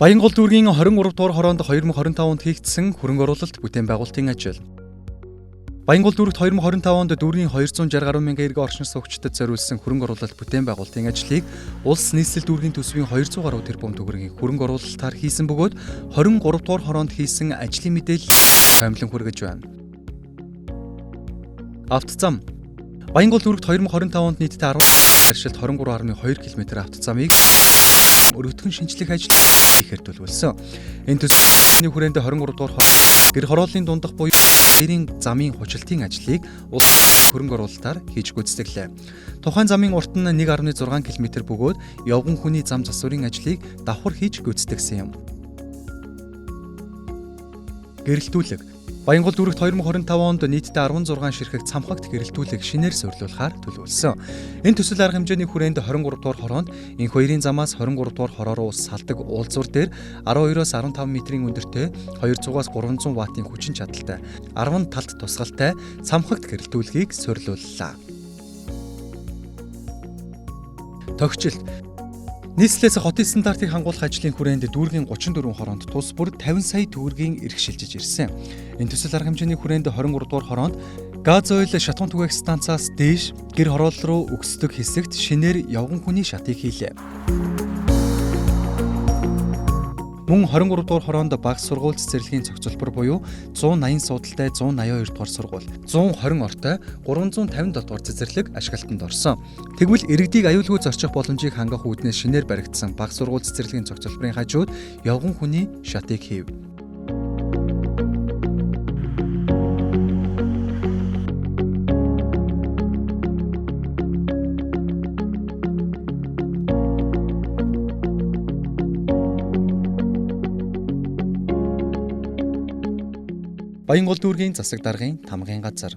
Баянгол дүүргийн 23 дугаар хороонд 2025 онд хийгдсэн хөрөнгө оруулалт бүтээн байгуулалтын ажил. Баянгол дүүрэгт 2025 онд дүүргийн 260 гаруй мянган эргэ оршин суугчдад зориулсан хөрөнгө оруулалт бүтээн байгуулалтын ажлыг улс нийслэл дүүргийн төсвийн 200 гаруй тэрбум төгрөгийн хөрөнгө оруулалтаар хийсэн бөгөөд 23 дугаар хороонд хийсэн ажлын мэдээлэл томилон хүргэж байна. Автозам. Баянгол дүүрэгт 2025 онд нийтдээ 10 байршилд 23.2 км автозамыг өргөтгөн шинжлэх ажил хийхээр төлөвлөсөн. Энэ төсвийн хүрээнд 23 дугаар гэр хорооллын дундах буюу дээрийн замын хучилтын ажлыг улс хөрөнгө оруулалтаар хийж гүйцэтгэлээ. Тухайн замын урт нь 1.6 км бөгөөд явган хүний зам засварын ажлыг давхар хийж гүйцэтгэсэн юм. Гэрэлтүүлэг. Баянгол дүүрэгт 2025 онд нийтдээ 16 ширхэг цамхагт гэрэлтүүлэг шинээр суйрлуулахаар төлөвлөсөн. Энэ төсөл арга хэмжээний хүрээнд 23 дугаар хороонд инх хоёрын замаас 23 дугаар хороо руу салдаг уулзвар дээр 12-оос 15 метрийн өндөртэй 200-аас 300 ваттын хүчин чадалтай 10 талт тусгалтай цамхагт гэрэлтүүлгийг суйрлууллаа. Төгчлөлт. Нийслэлээс хотын стандартыг хангуулах ажлын хүрээнд дүүргийн 34 хороонд тус бүр 50 сая төгрөгийн эрх шилжиж ирсэн. Энэ төсөл арга хэмжээний хүрээнд 23 дугаар хороонд газ ойл шатахуун түгээх станцаас дээш гэр хороол руу өгсдөг хэсэгт шинээр явган хүний шатыг хийлээ. Мөн 23 дугаар хороонд баг сургууль цэцэрлэгийн цогцолбор буюу 180 суудалтай 182 дугаар сургууль, 120 ортой 357 дугаар цэцэрлэг ашиглалтанд орсон. Тэгвэл иргэдийг аюулгүй зорчих боломжийг хангах үүднээс шинээр баригдсан баг сургууль цэцэрлэгийн цогцолборын хажууд явган хүний шатыг хийв. Баянгол дүүргийн засаг даргын тамгын газар.